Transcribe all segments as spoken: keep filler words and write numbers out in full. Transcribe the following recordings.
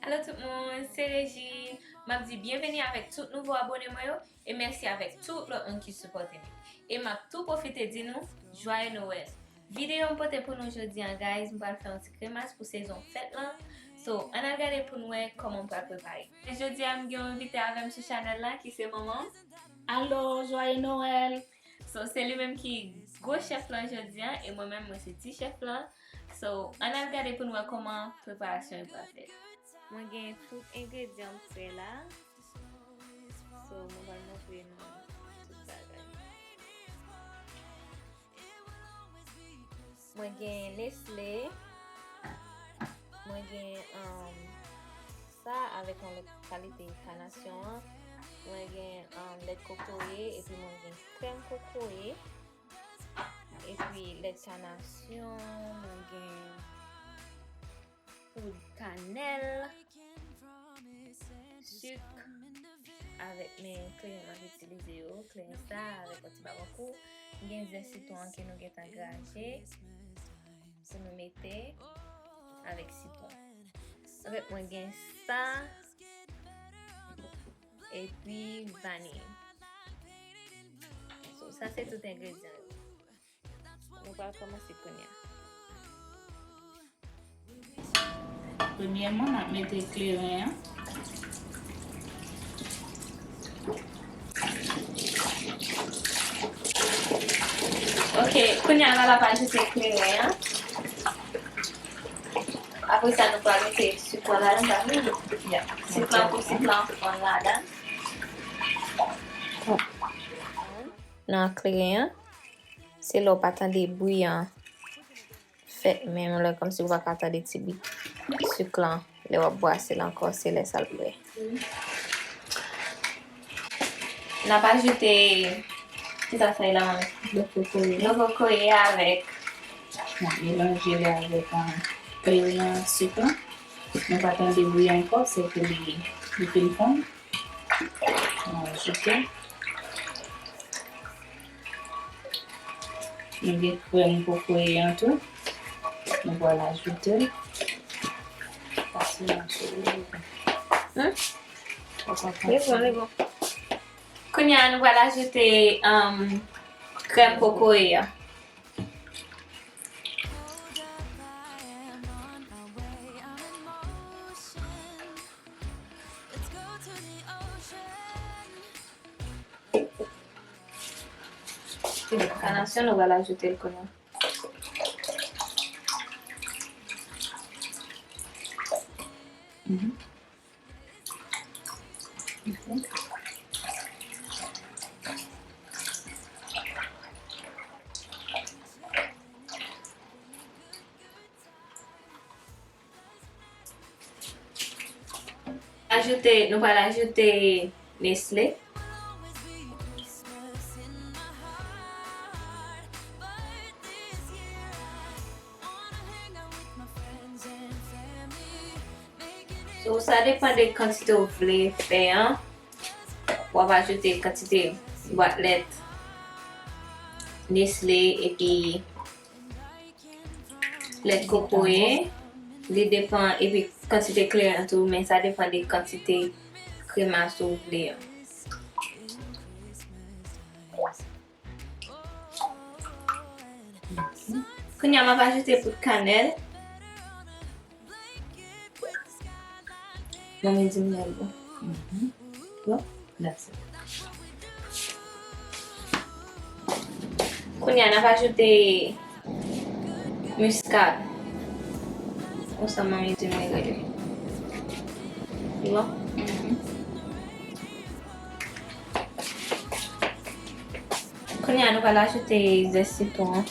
Alo tout moun, se Reji. M ap di byenveni avèk tout nouvo abone mwen yo e mèsi avèk tout lòt moun ki sipòte m. E m ap tou pwofite di nou jwaye Nwèl. Videyo m pote pou nou jodi a, guys, m pral fè yon ti kremas pou sezon fèt lan. So, ann al gade pou n wè kòman m pral prepare. E jodi a, m gen yon envite avè m sou chanèl la ki se manman m. Alo, jwaye Nwèl! So, se li menm ki gwo chèf lan jodi a, e mwen menm, mwen se ti chèf lan. So, ann al gade pou n wè kòman preparasyon yo pral fèt. Mwen gen tout engredyan m prè la. So, mwen pral montre nou tout bagay. Mwen gen Nestlé. Mwen gen, um, sa avèk yon lòt kalite kanasyon an. Mwen gen, um, lèt kokoye, epi mwen gen krèm kokoye. Epi lèt kanasyon, mwen gen poud kanèl, sik, avèk men kleren m ap itilize yo, kleren sa avèk yon ti babankou. M gen zès sitwon an ke nou gentan graje pou nou mete avèk sitwon. Avèk mwen gen sa, epi vaniy. So, sa se tout engredyan yo. Nou pral kòmanse kounye a. Premyèman, n ap mete kleren an. Ok, kounye a la, n ap ajoute kleren an. Apre sa, nou pral mete sik lan ladan, pa vre? Ya. Sik lan pou sik lan fonn ladan. Nan kleren an, se lè w pa tande bri an fèt menm lè kòmsi w pa ka tande ti bri sik lan lè w ap bwase l ankò, se lè sa l prè. N ap ajoute, ki sa sa ye la, manmi? Lò kokoye. Lò kokoye avèk. N ap melanje li avèk, ah, kleren an, sik lan. Nou pa tande bri ankò, se ke li, li fin fonn. Nou ajoute. Nou gen krèm kokoye an tou. Nou pral ajoute l. Pase nan sou li. Hmm? Li bon, li bon. Kounye a, nou pral ajoute, um, krèm kokoye an. Kanasyon, nou pral ajoute l kounye a. Mhm. Ok. Ajoute, nou pral ajoute Nestlé. So, sa depann de kantite w vle fè an. W ap ajoute kantite bwat lèt Nestlé epi lèt kokoye, li depann, epi kantite kleren tou, men sa depann de kantite kremas ou vle an. Kounye a, m ap ajoute poud kanèl. Manmi di m lè l bon. Mhm. Bon, that's it. Kounye a, n ap ajoute miskad. Konsa manmi di m li rele. Li bon? Mhm. Kounye a, nou pral ajoute zès sitwon an.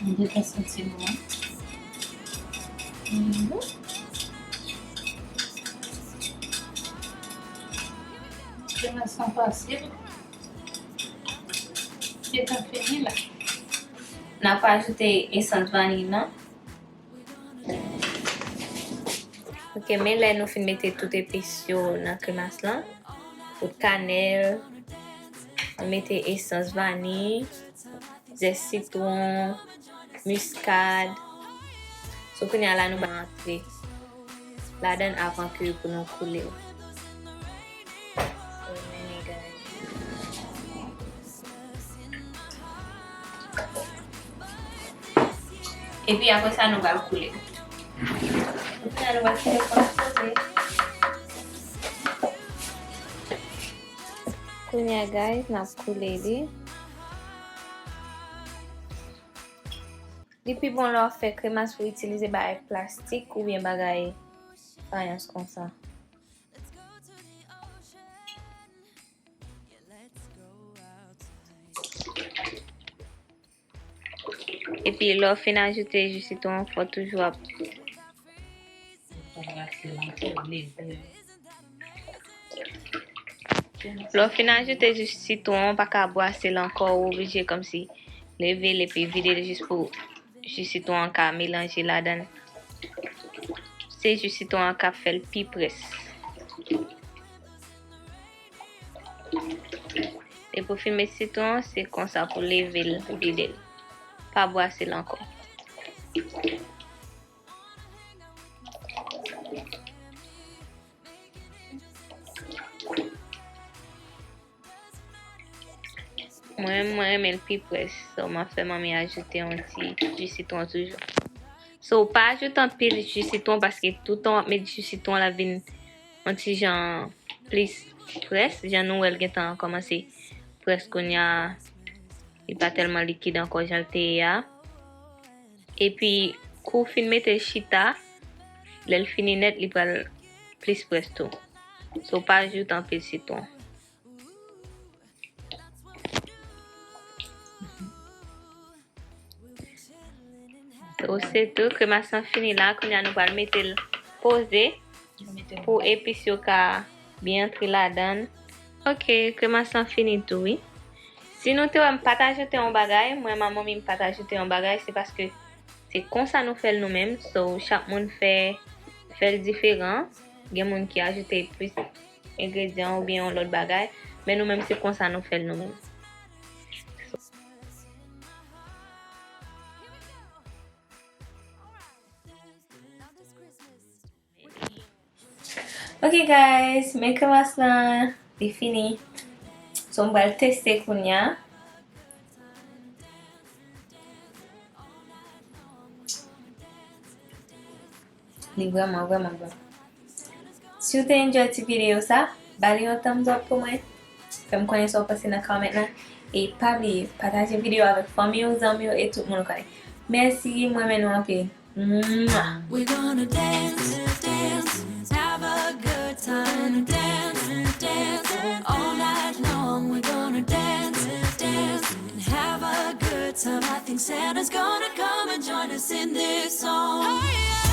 M depanse ti bon. Mhm. Kremas lan fasil. Gentan fini la. N ap ajoute esans vaniy lan. Ok, men lè nou fin mete tout epis yo nan kremas lan, poud kanèl, nou mete esans vaniy, zès sitwon, miskad, So, kounye a la, nou ba antre ladan avan ke pou nou koule l. So, many guys. Epi apre sa, nou pral koule. Kounye a, nou pral kite l poze. Kounye a, guys, n ap koule li. Li pi bon lè w ap fè kremas pou w itilize bagay plastik oubyen bagay fayans konsa. Epi lè w fin ajoute ji sitwon an, fò w toujou ap Lè w fin ajoute ji sitwon an, w pa ka bwase l ankò, ou oblije kòmsi leve l epi vide l jis pou ji sitwon an ka melanje ladan l. Se ji sitwon an k ap fè l pi près. Depi w fin met sitwon an, se konsa pou leve l, vide l. Pa bwase l ankò. Mwen, mwen renmen l pi près. So, m ap fè manmi ajoute yon ti ji sitwon toujou. So, pa ajoute anpil ji sitwon paske toutan w ap met ji sitwon, l ap vin yon ti jan plis près. Jan nou wè l gentan kòmanse près kounye a, li pa tèlman likid ankò jan l te ye a. Epi, kou w fin mete l chita, lè l fini nèt, li pral plis près tou. So, pa ajoute anpil sitwon. So, se tou, kremas lan fini la. Kounye a, nou pral mete l poze pou epis yo ka byen antre ladan l. Ok, kremas lan fini tou, wi. Si nou te wè m pa t ajoute yon bagay, mwen, manmi m pa t ajoute yon bagay, se paske se konsa nou fè l nou menm. So, chak moun fè, fè l diferan. Gen moun ki ajoute plis engredyan oubyen yon lòt bagay, men nou menm se konsa nou fè l nou menm. Ok guys, men kremas lan, li fini. So, m pral teste kounye a. Li vrèman, vrèman bon. Si w te enjoy ti videyo sa, ba li yon thumbs up pou mwen. Fè m konnen sa w panse nan comment lan. E pa bliye, pataje videyo avèk fanmi w, zanmi w e tout moun ou konnen. Mèsi, m renmen nou anpil. Mwah! We're gonna dance, dance, have a good time, dance, dance, all night long. We're gonna dance, dance, and have a good time. I think Santa's gonna come and join us in this song. Oh, yeah.